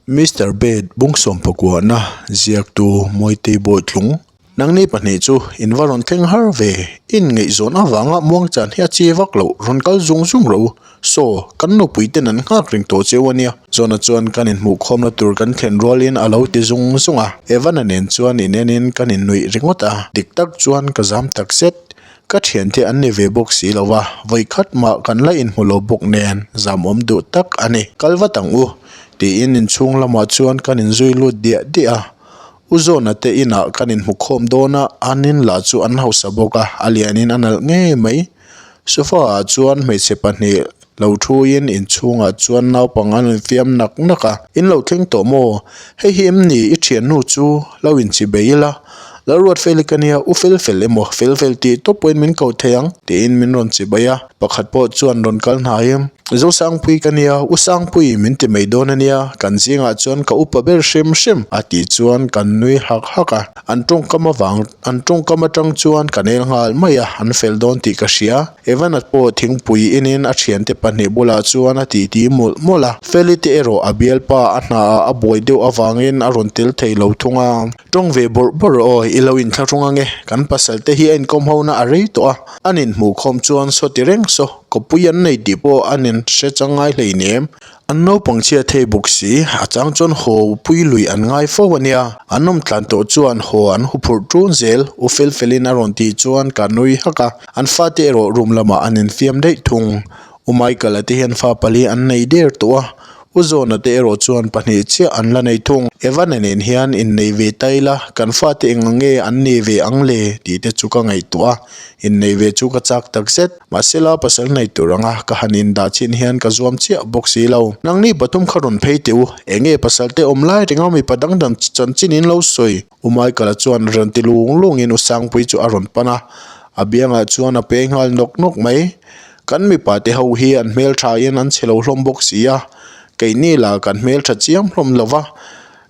Mister Bed bung sawmpakuahna ziaktu Mawitei Bawitlung, Nangni pahnih chu in va rawn thleng har ve, in ngaihzawn avanga muangchan hi a chi vak loh, rawn kal zung zung ro. Saw, kan nupui ten an nghak reng tawh cheu a nia. Zawna chuan kan inhmuhkhawmna tur kan thlen rualin a lo ti zung zung a, Evan-a nen chuan inenin kan innuih ringawt a, dik tak chuan ka zam tak zet. Ka thiante an ni ve bawk si lo va, vawi khat mah kan la inhmu lo bawk nen zamawm duh tak a ni. Kal vat ang u, tiin inchhung lamah chuan kan inzui lut diah diah a. U Zawna te inah kan inhmu khawm dawn a, an in lah chu an hausa bawk a, a lianin a nalh ngei mai. Sofa ah chuan hmeichhe pahnih lo thuin inchhungah chuan naupang an infiam nak nak a. In lo thleng tawh maw? Hei hi em ni i thiannu chu lo inchibei ila? Lalruat fel i ka nia, u fel fel emaw fel fel tih tawp pawhin min ko thei ang tiin min rawn chibai a. Pakhat pawh chuan rawn kal hnai. Zosangpui ka nia, u Sangpui min ti mai dawn a nia, kan zingah chuan ka upa ber hrim hrim a tih chuan kan nui hak hak a. An tawngkam avang an tawngkam atang chuan ka nel nghal mai a, an fel dawn tih ka hria. Evan-a pawh thingpui inin a thiante pahnih bulah chuan a titi mawlh mawlh a. Feli te erawh a bialpa a hnaah a buai deuh avangin a rawn tel thei lo thung a. Tawng ve bawrh bawrh aw, i lo inthlahrung ange, kan pasal te hi a inkawm ho na a rei tawh a, an inhmuhkhawm chuan saw ti reng saw, kawpui an nei tih pawh an inhre chang ngai hleinem. An naupang chhia thei bawk si, a chang chuan haw pui lui an ngai fo a nia. An awm tlan tawh chuan haw an huphurh ṭun zel, u fel felin a rawn tih chuan ka nui hak a. An fate erawh room lamah an infiam daih thung. U Michael-a te hian fa pali an nei der tawh a, U Zawna te erawh chuan pahnih chiah an la nei thung. Evan-a nen hian innei ve ta ila, kan fate eng ang nge an nei ve ang le tih te chu ka ngaihtuah a, innei ve chu ka chak takzet. Mahsela pasal nei tur anga ka han indah chin hian ka zuam chiah bawk si lo. Nangni pathum kha rawn phei teh u, enge pasal te awm lai renga mipa dang dang chanchin in lo sawi? U Michael-a chuan rawn ti lung lungin U Sangpui chu a rawn pan a, a biangah chuan a pe nghal nawk nawk mai. Kan mipa te ho hi an hmeltha in an chhe lo hlawm bawk si a, keini lah kan hmeltha chiam hlawm lo va,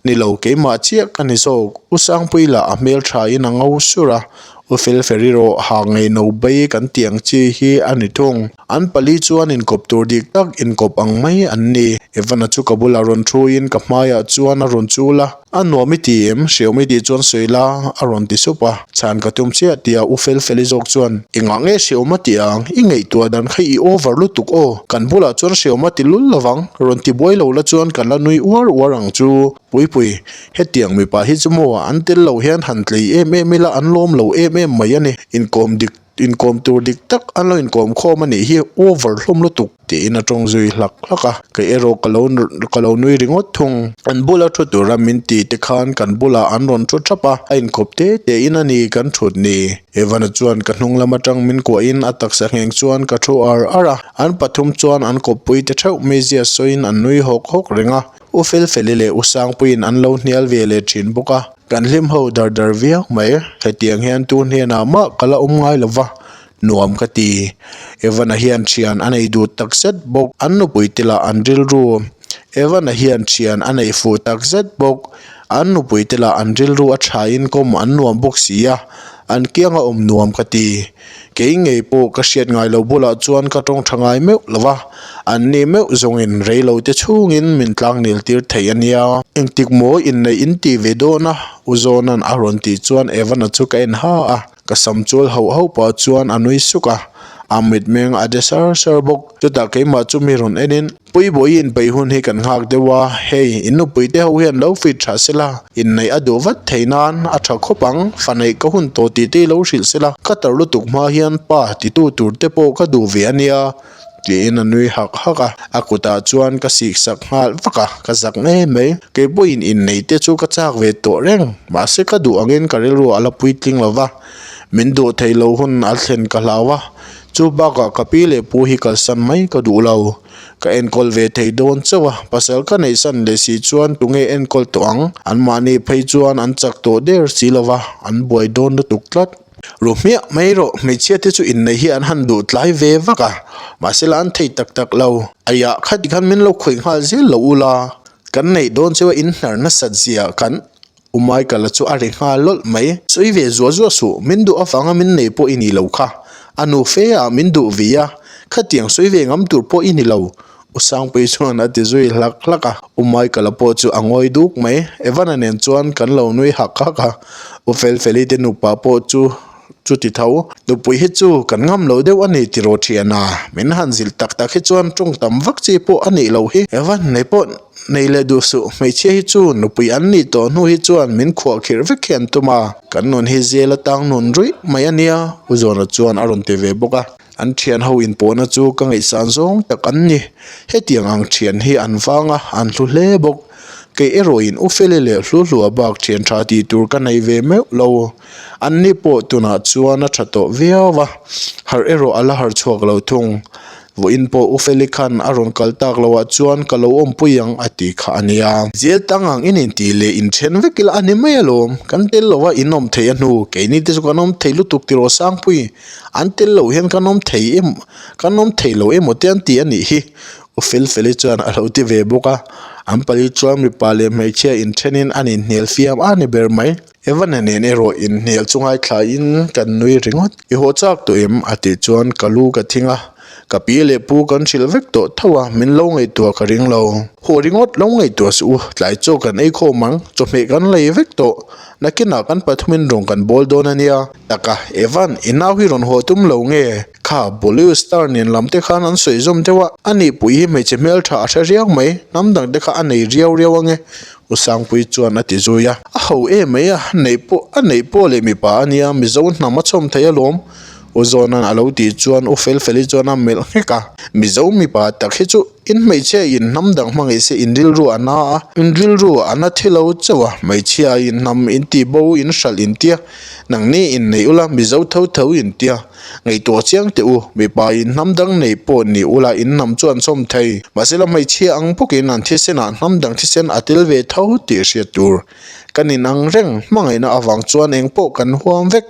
Ni lo, keimah chiah ka ni zawk. U Sangpui lah a hmeltha in a ngo sur a, U Felferi rawh ha ngei no bai kan tih ang chi hi a ni thung. An pali chuan inkawp tur dik tak inkawp ang mai an ni. Evan-a chu ka bulah rawn thu in ka hmaiah chuan a rawn chul a, A nuam i ti em? Hreawm i tih chuan sawi la, a rawn ti sup a. Chhan ka tum chiah tih a U Felfeli zawk chuan, Engah nge hreawm a tih ang? I ngaihtuah dan kha i over lutuk aw. Kan bulah chuan hreawm a ti lul lovang, rawn ti buai lo la chuan kan la nui uar uar ang chu. Puipui, hetiang mipa hi chu maw an tel lo hian han tlei em em ila an lawm lo em em mai a ni. Inkawm dik inkawm tur dik tak an lo inkawm khawm a nih hi over hlawm lutuk tiin a tawng zui hlak hlak a, kei erawh ka lo ka lo nui ringawt thung. An bula thu tura min ti te khan kan bulah an rawn thu thap a, a inkawp te te in a ni kan thut ni. Evan-a chuan ka hnung lam atang min kuahin a taksa ngheng chuan ka thu ar ar a, an pathum chuan an kawppui te theuh mizia sawiin an nui hawk hawk reng a, U Felfeli leh U Sangpuiin an lo hnial ve leh thin bawk a. Kan hlim ho dar dar viau mai, hetiang hian tu hnenah mah ka la awm ngai lo va, nuam ka ti. Evan-a hian thian a nei duh tak zet bawk, an nupui te lah an rilru. Evan-a hian thian a nei fuh tak zet bawk, an nupui te lah an rilru a thain kawm an nuam bawk si a, an kianga awm nuam ka ti. Kei ngei pawh ka hriat ngai lo bulah chuan ka tawng tha ngai meuh lo va, an ni meuh zawngin rei lo te chhungin min tlang nil tir thei a nia. Engtik maw inneih in ti ve dawn a? U Zawna'n a rawn tih chuan Evan-a chu ka en ha a, ka sam chual hauh hauh pah chuan a nui suk a, a mitmeng a de sar sar bawk. Chutah keimah chu mi rawn enin. Puibawi inpeih hun hi kan nghak deuh a, hei in nupui te ho hian lo fit tha sela, inneih a duh vat thei nan a tha khawp ang, fa neih ka hun tawh tih te i lo hrilh sela, ka tar lutuk hma hian pa titu tur te pawh ka duh ve a nia, tiin a nui hak hak a, a kutah chuan ka sik sak nghal vak a, ka zak ngei mai, kei pawhin inneih te chu ka chak ve tawh reng, mahse ka duh angin ka rilru a la puitling lo va, min duh theih loh hun a thlen ka hlau a, chu bakah ka pi leh pu hi kalsan mai ka duh lo. Ka enkawl ve thei dawn chauh a, pasal ka neih san leh si chuan tunge enkawl tawh ang? Anmahni phei chuan an chak tawh der si lo va, an buai dawn lutuk tlat. Ru hmiah mai rawh, hmeichhia te chu inneih hi an han duh tlai ve vak a, mahse la an thei tak tak lo. Aiah khati khan min lo khawih nghal zel lo ula, kan neih dawn cheu a inhnar nasat zia kan U Michael-a chu a ri nghal lawlh mai. Sawi ve zuah zuah suh, min duh avanga min nei pawh i ni lo kha. A nu fe ah min duh vi a, khatiang sawi ve ngam tur pawh i ni lo. U Sangpui chuan a ti zui hlak hlak a, U Michael-a pawh chu a ngawi duk mai. Evan-a nen chuan kan lo nui hak hak a, U Felfeli te nupa pawh chu chuti tho. Nupui hi chu kan ngam lo deuh a ni tiraw thiana, min han zilh tak tak hi chuan tawng tam vak chi pawh a nih loh hi. Evan, nei pawh nei leh duh suh, hmeichhia hi chu nupui an nih tawh hnu hi chuan min khuah khirh vek hi an tum a, kan nun hi zel atang nun ruih mai a nia, U Zawna chuan a rawn ti ve bawk a. An thian ho inpawhna chu ka ngaihsan zawng tak an ni. Hetiang ang thian hi an vang a, an hlu hle bawk. Kei erawhin U Feli leh Hluhlua bak thian tha tih tur ka nei ve meuh lo. An ni pawh tunah chuan a tha tawh viau a, harh erawh a la harh chhuak lo thung. Vawiin pawh U Feli khan a rawn kal tak loh ah chuan ka lo awmpui ang a ti kha a nia. Zel tang ang in intih leh inthen vek ila a ni mai alawm. Kan tel lo a in awm theih a hnu, keini te chu kan awm thei lutuk tiraw Sangpui. An tel loh hian kan awm thei em kan awm thei lo emaw te an ti a nih hi U Felfeli chuan a lo ti ve bawk a, an pali chuan mipa leh hmeichhia inthenin an inhnial fiam a ni ber mai. Evan-a nen erawh inhnial chu ngaithlain kan nui ringawt. I haw chak tawh em? a tih chuan ka lu ka thing a, ka pi leh pu kan hrilh vek tawh tho a, min lo ngaihtuah ka ring lo. Haw ringawt lo ngaihtuah suh u, tlai chaw kan ei khawm ang, chawhmeh kan lei vek tawh, nakinah kan pathumin rawn kan bawl dawn a nia. Taka, Evan, i nau hi rawn haw tum lo nge? Kha, Bollywood star nen lam te khan an sawi zawm deuh a, a nih pui hi hmeichhe hmeltha a hre riau mai, hnam dang te kha a nei riau riau ange, U Sangpui chuan a ti zui a. A ho em mai a, neih pawh a neih pawh leh mipa a nia, Mizo hnam a chhawm thei alawm, U Zawna'n a lo tih chuan U Felfeli chuan a melh nghek a. Mizo mipa tak hi chu In hmeichhia in hnam dang hmangaih se in rilru a na a, in rilru a na thi lo chauh a, hmeichhia in hnam in tih bo in hralh in tia, nangni in nei ula Mizo tho tho in tia, ngaihtuah chiang teh u, mipa in hnam dang nei pawh ni ula in hnam chu an chhawm thei, mahsela hmeichhia ang bawkin an thisenah hnam dang thisen a tel ve tho tih hriat tur. Kan in ang reng, hmangaihna avang chuan eng pawh kan huam vek.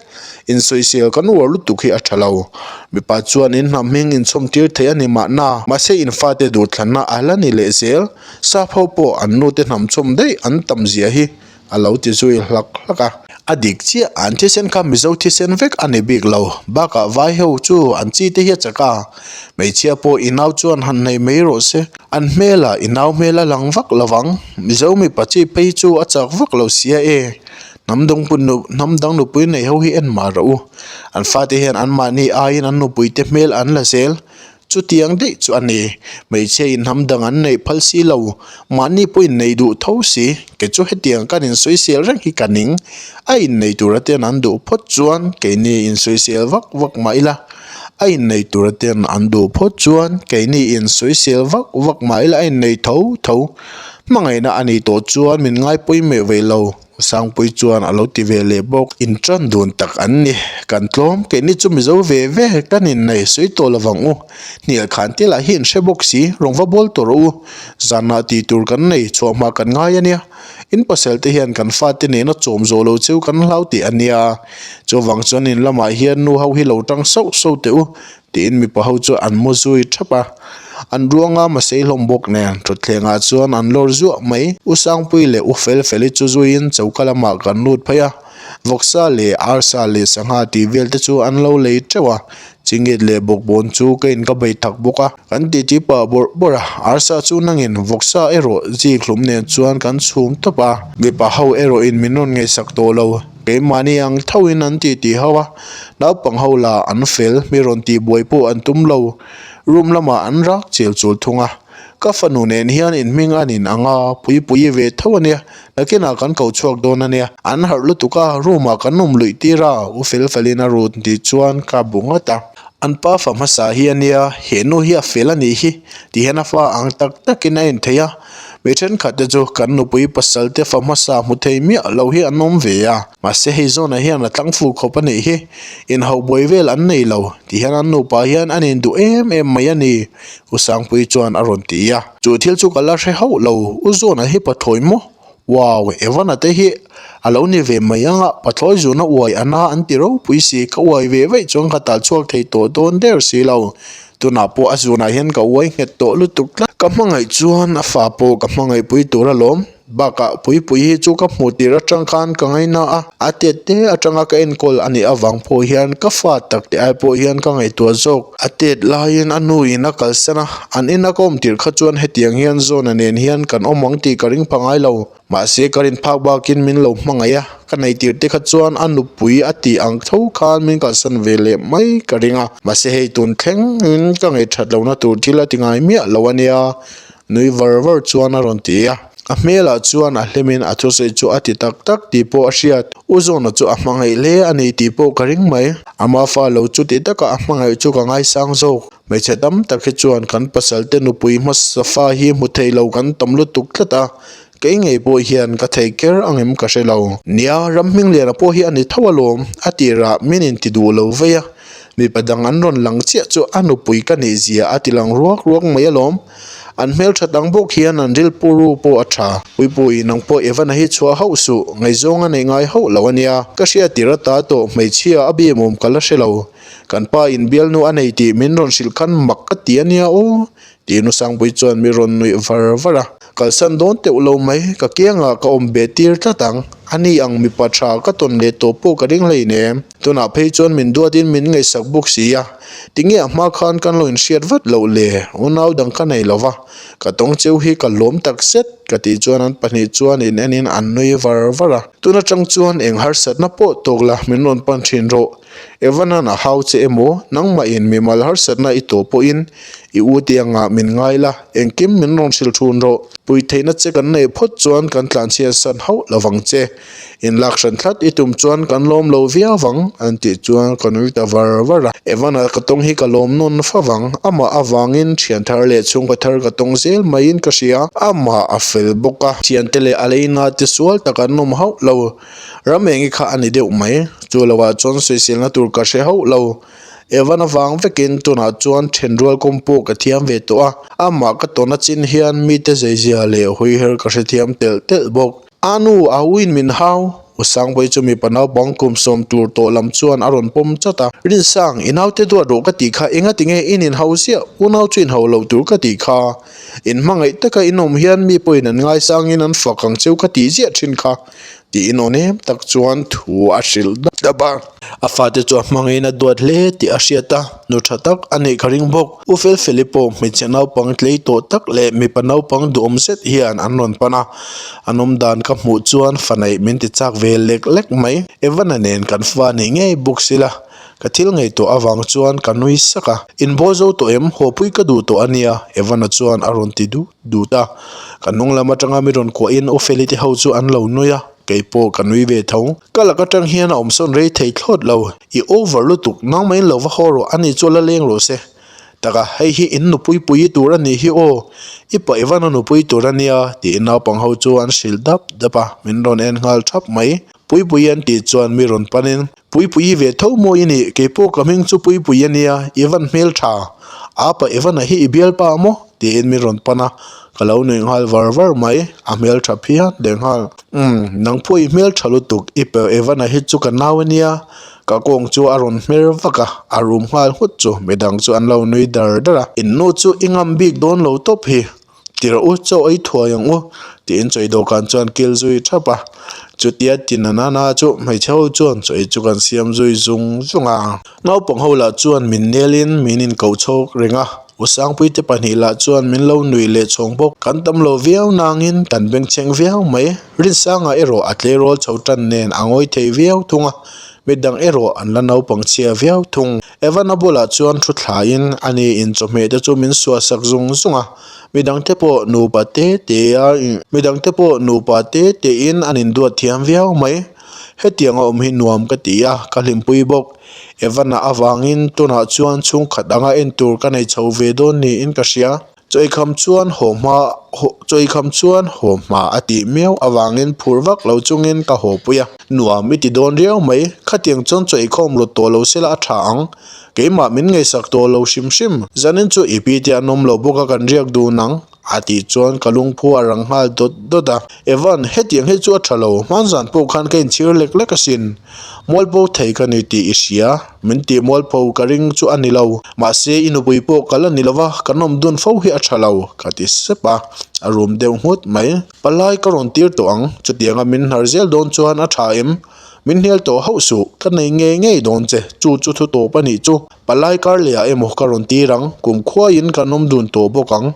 Insawisel kan uar lutuk hi a tha lo. Mipa chuan in hnam hming inchhawm tir thei a ni mahna, mahse in fate duhthlanna a la ni leh zel. Sap ho pawh an nute hnam chhawm daih an tam zia hi a lo ti zui hlak hlak a. A dik chiah, an thisen kha Mizo thisen vek a ni bik lo. Bakah vai ho chu an chi te hi a chak a. Hmeichhia pawh i nau chuan han nei mai rawh se. An hmelah i nau hmel a lang vak lo vang. Mizo mipa chi phei chu a chak vak lo sia e. Hnam dang pun nu hnam dang nupui nei ho hi en mah rawh u. An fate hian anmahni aiin an nupuite hmel an la zel. Chutiang daih chu a ni. Hmeichhia in hnam dang an neih phal si lo. Mahni pawh in nei duh tho si. Kei chu hetiang kan insawisel reng hi ka ning. A innei tura ten an duh phawt chuan keini insawisel vak vak mah ila. A innei tura ten an duh phawt chuan keini insawisel vak vak mah ila a innei tho tho. Hmangaihna a nih tawh chuan min ngaipawimawh ve lo. Sangpui chuan a lo ti ve leh bawk. In tan dun tak an ni. Kan tlawm, keini chu Mizo ve ve kan innei sawi tawh lo vang u. Hnial khan te lah hi in hre bawk si, rawn va bawl tawh rawh u. Zanah tih tur kan nei, chhuah hma kan ngai a nia. In pasal te hian kan fate nena chawm zawh lo cheu kan hlau tih a nia. Chuvang chuan in lamah hian nu ho hi lo tang sauh sauh teh u. Tiin mipa ho chu an mu zui thap a, an ruanga masei hlawm bawk nen thutthlengah chuan an lawr zuah mai. U Sangpui leh U Felfeli chu zuiin choka lamah kan lut phei a, vawksa leh arsa leh sangha tih vel te chu an lo lei teuh a, chingit leh bawkbawn chu ka in ka bei thak bawk a, kan titi pah bawrh bawrh a, arsa chu nangin vawksa erawh zik hlum nen chuan kan chhum tawp a, mipa ho erawhin min rawn ngaihsak tawh lo. Keimahni ang thoin an ti tih ho a, naupang ho lah an fel, mi rawn tih buai pawh an tum lo. Room lamah an rak chel chul thung a, ka fanu nen hian in hming an in ang a, Puipuii ve tho a nia, nakinah kan ko chhuak dawn a nia. An harh lutuk a, room ah kan awm luih tir a, u fel felin a rut tih chuan ka bu ngawt a. An pa fa hmasa hi a nia, he nu hi a fel a nih hi, ti hian a fa ang tak takin a en thei a. Mi thenkhat te chu kan nupui pasal te fa hmasa hmu thei miah lo hi an awm ve a, mahse hei zawnah hian a tlang fu khawp a nih hi, inhauh buai vel an nei lo, ti hian an nupa hian an induh em em mai a ni, U Sangpui chuan a rawn ti a. Chu thil chu ka la hre hauh lo, U Zawna hi pathlawi maw? Wow, Evan-a te hi a lo ni ve mai ang a, pathlawi zuna uai a na an ti ropui si, ka uai ve vaih chuan ka tal chhuak thei tawh dawn der si lo. Tunah pawh a zunah hian ka uai nghet tawh lutuk tlat. Ka hmangaih chuan a fa pawh ka hmangaihpui tur alawm. Bakah Puipuii hi chu ka hmuh tir atang khan ka ngaina a, a tet te atanga ka enkawl a nih avang pawh hian ka fa tak te ai pawh hian ka ngaihtuah zawk. A tet laiin a nu in a kalsan a, an ina ka awm tir kha chuan hetiang hian Zawna nen hian kan awm ang tih ka ring pha ngai lo. Mahse ka rin phak bakin min lo hmangaih a, ka nei tir te kha chuan a nupui a tih ang tho khan min kalsan ve leh mai ka ring a. Mahse hei tun thlengin ka ngaihthat lohna tur thil a ti ngai miah lo a nia. Nui var var chuan a rawn ti a, a hmelah chuan a hlimin a thusawi chu a ti tak tak tih pawh a hriat. U Zawna chu a hmangaih hle a ni tih pawh ka ring mai. Ama fa lo chu ti taka a hmangaih chu ka ngaisang zawk. Hmeichhe tam tak hi chuan kan pasalte nupui hmasa fa hi hmu thei lo kan tam lutuk tlat a, kei ngei pawh hian ka thei ker angem ka hre lo. Nia, Ramhmingliana pawh hi a ni tho alawm, a tirah min inti duh lo vei a. Mipa dang an rawn lang chiah chu a nupui ka nih zia a ti lang ruak ruak mai alawm. An hmeltha dang bawk hian an ril puru pawh a tha. Puipuii nang pawh Evana hi chhuah hauh suh, ngaihzawng a neih ngai hauh lo a nia. Ka hria tir ata tawh hmeichhia a bimawm ka la hre lo. Kan pa in bialnu a nei tih min rawn hrilh khan mak ka ti a nia aw. Tih nu Sangpui chuan mi rawn nuih var var a. Kalsan dawn teuh lo mai, ka kiangah ka awm be tir tlat ang. A ni ang mipa tha ka tawn leh tawh pawh ka ring hleinem. Tunah phei chuan min duatin min ngaihsak bawk si a, tinge a hma khan kan lo inhriat vat loh le? Unau dang ka nei lo va, ka tawng cheu hi ka lawm tak zet ka tih chuan an pahnih chuan in enin an nui var var a. Tun atang chuan eng harsatna pawh tawk la min rawn pan thin rawh. Evanan a hau che emaw, nangmahin mimal harsatna i tawh pawhin i u te angah min ngai la, engkim min rawn hrilh thun rawh. Puitheihna che kan neih phawt chuan kan tlanchhiat san hauh lo vang che. In lak hran thlat i tum chuan kan lawm lo viau vang, an tih chuan ka nui ta var var a. Evan-a ka tawng hi ka lawm nawn fa vang, amah avangin thian thar leh chhungkaw thar ka tawng zel maiin ka hria. Amah a fel bawk a, thiante leh a leina te sual tak an awm hauh lo. Ram eng i kha a ni deuh mai, chu lovah chuan sawiselna tur ka hre hauh lo. Evan avang vekin tunah chuan thenrual kawng pawh ka thiam ve tawh a, amah ka tawn achin hian mite zeizia leh hawiher ka hrethiam telh telh bawk. A nu a uin min hau, U Sangbawi chu mipa naupang kum sawm tur tawh lam chuan a rawn pawm chat a. Rinsang, i naute duat rawh ka tih kha engati nge in inhau ziah, unau chu inhau lo tur ka tih kha. In hmangaih taka in awm hian mi pawhin an ngaisangin an fak ang cheu ka tih ziah thin kha, tiin aw nem tak chuan thu a hrilh dap dap a. A fate chu a hmangaihin a duat hle tih a hriat a, nu tha tak a neih ka ring bawk. U Felfeli pawh hmeichhe naupang tlei tawh tak leh mipa naupang duhawm zet hian an rawn pan a, an awm dan ka hmuh chuan fa neih min ti chak ve lek lek mai. Evana nen kan fa nih ngei bawk sila, ka thil ngaihtuah avang chuan ka nui sak a. Inbawl zo tawh em? Hawpui ka duh tawh a nia, Evana chuan a rawn ti dut dut a. Ka hnung lam atanga mi rawn kuahin U Feli te ho chu an lo nui a. Kei pawh ka nui ve tho. Ka lak atang hian a awmsawn rei thei thlawt lo. I over lutuk, nangmah in lo va haw rawh, ani chu la leng rawh se. Taka, hei hi in nupui pui tur a nih hi aw, i paih van a nupui tur a nia, tiin naupang ho chu an hrilh dap dap a, min rawn en nghal thap mai. Puipui an tih chuan mi rawn panin, Puipui i ve tho maw i nih, kei pawh ka hming chu Puipui a nia, i van hmel tha. A paih van a hi i bialpa maw? tiin min rawn pan a, ka lo nuih nghal var var mai, a hmel tha phian leh nghal. Umm, nang pawh i hmel tha lutuk, i paih Evan a hi chu ka nau a nia, ka kawng chu a rawn hmer vak a, a rum nghal nghut chu midang chu an lo nui dar dar a, in nu chu i ngam bik dawn lo tawp hi. Ti rawh u, chaw ei thuai ang u, tiin chaw ei dawhkan chuan kil zui thap a. Chutia ti na na na chu hmeichhe ho chuan chaw ei chu kan siam zui zung zung a. Naupang ho lah chuan min nelin min inkoh chhawk reng a, U Sangpuite pahnih lah chuan min lo nuih leh chhawng bawk. Kan tam lo viau nangin kan bengchheng viau mai. Rinsanga erawh a tleirawl chho tan nen a ngawi thei viau thung a, midang erawh an la naupang chhia viau thung. Evana bulah chuan thu thlaiin ani in chawhmeh te chu min suahsak zung zung a. Midangte pawh nupa te te a midangte pawh nupa te tein an induat thiam viau mai. Hetiang a awm hi nuam ka ti a, ka hlimpui bawk. Evan-a avangin tunah chuan chhungkhat anga en tur ka nei chho ve dawn niin ka hria. Chawikham chuan haw hma chawikham chuan haw hma a tih miau avangin phur vak lo chungin ka haw pui a. Nuam i ti dawn riau mai, khatiang chuan chawikhawm rawt tawh lo sela a tha ang. Keimah min ngaihsak tawh lo hrim hrim. Zanin chu i pi te an awm lo bawk a kan riak dun ang. A tih chuan ka lungphu a rang nghal dawt dawt a. Evan, hetiang hi chu a tha lo, hmanzan pawh khan ka inchhir lek lek asin. Mualpho thei ka ni tih i hria, min tih mualpho ka ring chu a ni lo. Mahse, i nupui pawh ka la ni lo va, kan awm dun fo hi a tha lo, ka ti sep a, a rum deuh nghut mai. Palai ka rawn tir tawh ang, chutianga min hnar zel dawn chuan a tha em? Min hnial tawh hauh suh, ka nei ngei ngei dawn che, chu chu thu tawp a nih chu. Palai kar leh ah emaw ka rawn tir ang, kum khuaiin kan awm dun tawh bawk ang.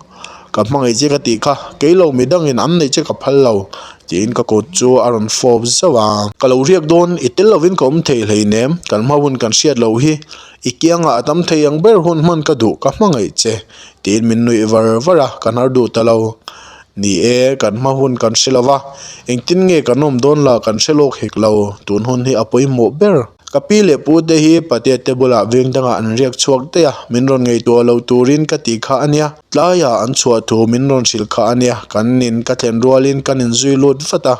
Ka hmangaih che ka tih kha, kei lo midangin an neih che ka phal lo, tiin ka kut chu a rawn fawp zauh a. Ka lo riak dawn, i tel lovin ka awm thei hleinem, kan hma hun kan hriat loh hi, i kiangah a tam thei ang ber hun hman ka duh, ka hmangaih che, tiin min nuih var var a, ka hnar duh ta lo. Ni e, kan hma hun kan hre lo va, engtin nge kan awm dawn lah kan hre lawk hek lo, tun hun hi a pawimawh ber. Ka pi leh pu te hi Patea te bulah veng dangah an riak chhuak daih a, min rawn ngaihtuah lo turin ka tih kha a nia. Tlaiah an chhuah thu min rawn hrilh kha a nia, kan in ka thlen rualin kan inzui lut vat a,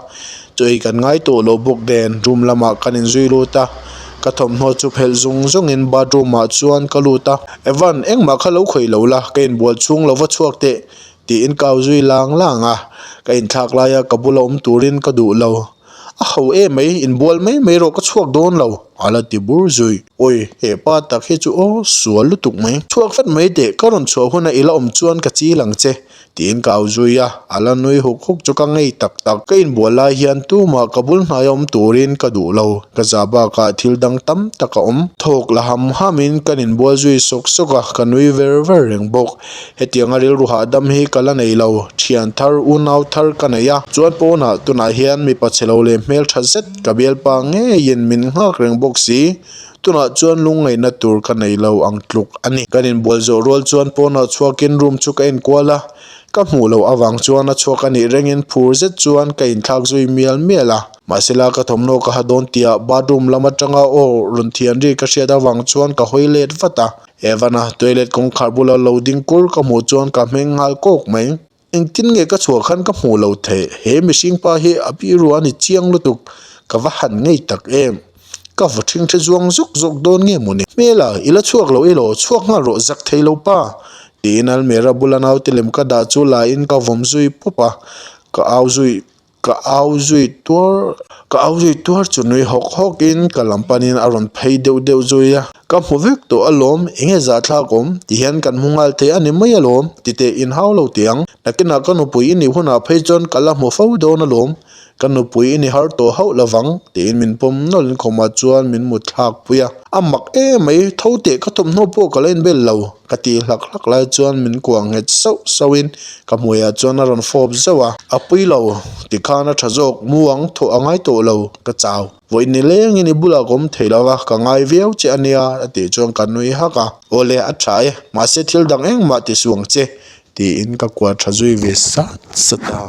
chu ei kan ngai tawh lo bawk nen room lamah kan inzui lut a, ka thawmhnaw chu phelh zung zungin bathroom ah chuan ka lut a, Evan, engmah kha lo khawih lo la, ka inbual chhung lo va chhuak teh tiin ka au zui lang lang a, ka inthlak laia ka bula awm turin ka duh lo. A ho em mai, inbual mai mai rawh ka chhuak dawn lo, a la ti bur zui. Awi, he pa tak hi chu aw, sual lutuk mai. Chhuak vat mai teh, ka rawn chhuah huna i la awm chuan ka chil ang che, tiin ka au zui a, a la nui huk huk chu ka ngei tak tak. Ka inbual lai hian tumah ka bul hnaia awm turin ka duh lo, ka za bakah thil dang tam tak a awm. Thawk la ham hamin kan inbual zui sawk sawk a, ka nui ver ver reng bawk. Hetianga rilru hahdam hi ka la nei lo, thian thar, unau thar ka nei a, chuan pawnah tunah hian mipa chhe lo leh hmeltha zet ka bialpa ngeiin min nghak reng bawk si, tunah chuan lungngaihna tur ka nei lo ang tluk a ni. Kan inbual zawh rual chuan pawnah chhuakin room chu ka enkual a, ka hmuh loh avang chuan a chhuak a nih rengin phur zet chuan ka inthlak zui mial mial a, mahsela ka thawmhnaw ka ha dawn tihah bathroom lam atanga aw rawn thian ri ka hriat avang chuan ka hawi let vat a. Evan-a toilet kawngkhar bula lo ding kur ka hmuh chuan ka hmeng nghal kawk mai. Engtin nge ka chhuah khan ka hmuh lo theih? He mihring pa hi a biru a ni chiang lutuk. Ka va han ngei tak em? Ka va ṭhingṭhe zuang zawk zawk dawn nge mawni? Hmela, i la chhuak lo elaw? Chhuak nghal rawh, zak thei lo pa! Tiin almera bula naute lem ka dah chu la in ka vawm zui pawp a, ka au zui Ka au zui tuar, ka au zui tuar chu nui hawk hawk in ka lam pan in a rawn phei deuh deuh zui a, ka hmu vek tawh alawm, enge zahthlak awm ti hian kan hmu nghal thei a ni mai alawm, ti teh in hau lo tih ang, nakinah ka nupui i nih hunah phei chuan ka la hmu fo dawn alawm, ka nupui i ni har tawh hauh lovang tiin min pawm nawlh in khawmah chuan min mut thlak pui a, a mak em mai, tho teh ka thawmhnaw pawh ka la inbel lo, ka tih hlak hlak lai chuan min kuah nghet sauh sauh in Ka hmuiah chuan a rawn fawp zauh a, a pui lo, tikhan a tha zawk, mu ang thawh a ngai tawh lo, ka chau. Vawi ni lengin i bulah ka awm thei lo va, ka ngai viau che a nia, a tih chuan ka nui hak a. Awle, a tha e, mahse thil dang engmah ti suh ang che, tiin ka kuah tha zui ve sat sat a.